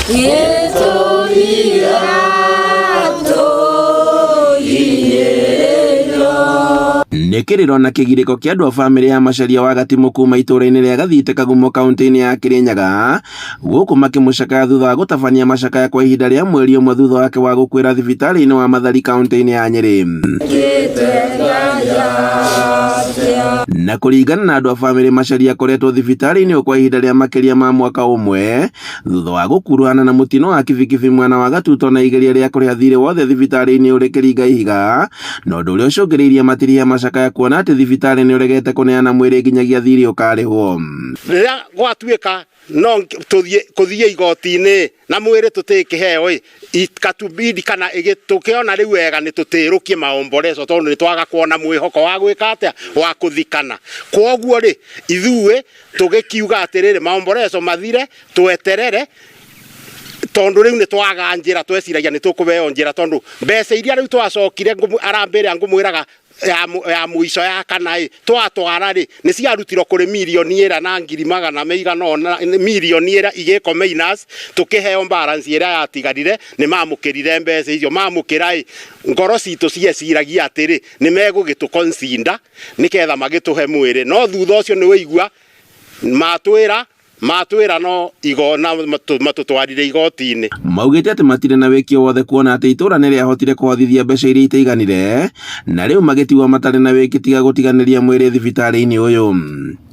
Nĩ kĩrĩro na kĩgirĩko kĩa andũ a bamĩrĩ ya Macharia wa Gatimũ kuma itũũra-inĩ rĩa Gathiite Kagumo kaunti-inĩ ya Kĩrĩnyaga gũkũ makĩmũcakaya thutha wa gũtabania macakaya kwa ihinda rĩa mweri ũmwe thutha wake wa gũkuĩra thibitarĩ-inĩ wa Mathari kaunti-inĩ ya Nyĩrĩ. Na kũringana na andũ a bamĩrĩ Macharia akoretwo thibitarĩ-inĩ kwa ihinda rĩa makĩria ma mwaka ũmwe thutha wa gũkuruhana na mũtino wa kibikibi mwena wa Gatuto na igeria rĩa kũrĩha thirĩ wothe thibitarĩ-inĩ ũrĩ kĩringa ihiga na ũndũ ũrĩa ũcũngĩrĩirie matirihia macakaya kuona atĩ thibitarĩ nĩ ũregete kũneana mwĩrĩ nginyagia thirĩ ũkarĩhwo. Rĩrĩa gwatuĩka no tũthiĩ kũthiĩ igoti-inĩ na mwĩrĩ tũtĩkĩheo ĩ ikatubidi kana tũkĩona rĩu wega nĩ tũtĩrũkie maombolezo tondũ nĩ twaga kuona mwĩhoko wa gwĩka atĩa wa kũthikana. Kwoguo rĩ ithuĩ tũgĩkiuga atĩrĩrĩ maombolezo mathire tweterere tondũ rĩu nĩ twaga njĩra tweciragia nĩ tũkũheo njĩra tondũ mbeca iria rĩu twacokire arambĩrĩra ngũmwĩraga ya mũico ya kana ĩ twatwara rĩ nĩ ciarutirwo kũrĩ mirioni ĩra na ngiri magana meigana ũna mirioni ĩra igĩko minus tũkĩheo balance ĩrĩa yatigarire nĩ mamũkĩrire mbeca icio mamũkĩra ĩ ngoro citũ cieciragia atĩrĩ nĩ megũgĩtũ consider nĩgetha magĩtũhe mwĩrĩ no thutha ũcio nĩ wĩigua matwĩra matwĩra no igona matũtwarire igoti-inĩ. Maugĩte atĩ matirĩ na wĩki wothe kuona atĩ itũra nĩ rĩahotire kũhothithia mbeca iria itaiganire na rĩu magĩtigwo matarĩ na wĩki tiga gũtiganĩria mwĩrĩ thibitarĩ-inĩ ũyũ.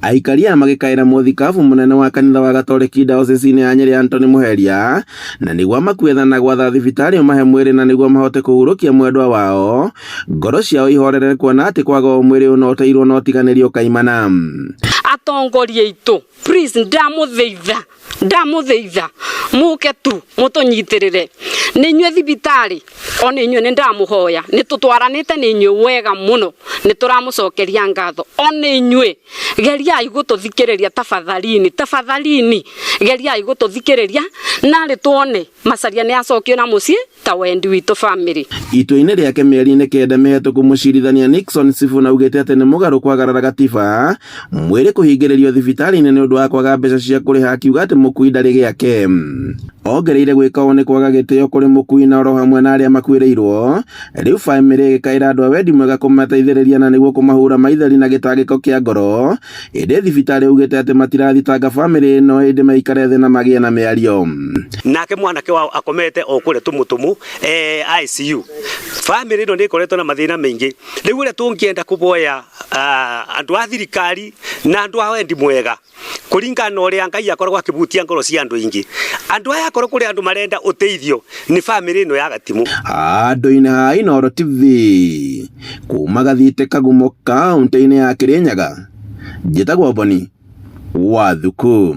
Aikari aya magĩkaĩra mũthikabu mũnene wa kanitha wa Gatoreki Diocese-inĩ ya Nyĩrĩ Anthony Mũheria na nĩguo amakue tha na gwatha thibitarĩ ũmahe mwĩrĩ na nĩguo mahote kũhurũkia mwendwa wao ngoro ciao ihorere kuona atĩ kwaga ũũ mwĩrĩ ũnoteirwo no tiganĩrio kaimana. Atongoria aitũ please ndamũthaitha ndamũthaitha mũke tu mũtũnyitĩrĩre nĩ inyuĩ thibitarĩ ona inyuĩ nĩ ndamũhoya nĩ tũtwaranĩte nĩ inyuĩ wega mũno nĩ tũramũcokeria ngatho ona inyuĩ geriai gũtũthikĩrĩria tafadhalini tafadhalini geriai gũtũthikĩrĩria narĩ tuone Macharia nĩ acokio na mũciĩ ta wendi witũ family. Itua-inĩ rĩake mĩeri-inĩ kenda mĩhetũku mũcirithania Nixon Sifuna augĩte atĩ nĩ mũgarũ kwagarara gatiba mwĩrĩ kũhingĩrĩrio thibitarĩ-inĩ nĩ ũndũ wa kwaga mbeca cia kũrĩha akiuga atĩ mũkui ndarĩ gĩake. Ongereire gwĩka ũũ nĩ kwaga gĩtĩo kũrĩ mũkui na oro hamwe na arĩa makuĩrĩirwo. Rĩu bamĩrĩ ĩgĩkaĩra andũ a wendi mwega kũmateithĩrĩria na nĩguo kũmahura maithori na gĩtangĩko kĩa ngoro. Ĩndĩ thibitarĩ ugĩte atĩ matirathitanga bamĩrĩ ĩno ĩndĩ maikare thĩ na magĩe na mĩario. Nake mwanake wao akomete o kũrĩa tũmũtũmũ ICU. Bamĩrĩ ĩno nĩ ĩkoretwo na mathĩna maingĩ. Rĩu ũrĩa tũngĩenda kũboya andũ a thirikari na andũ a wendi mwega kũringana na ũrĩa Ngai akoragwo akĩbutia ngoro cia andũ aingĩ. Andũ aya akorwo kũrĩ andũ marenda ũteithio nĩ bamĩrĩ ĩno ya Gatimũ. Handũ-inĩ ha Inooro TV kuma Gathiite Kagumo kaunti-inĩ ya Kirinyaga, njĩtagwo Boni wa Thuku.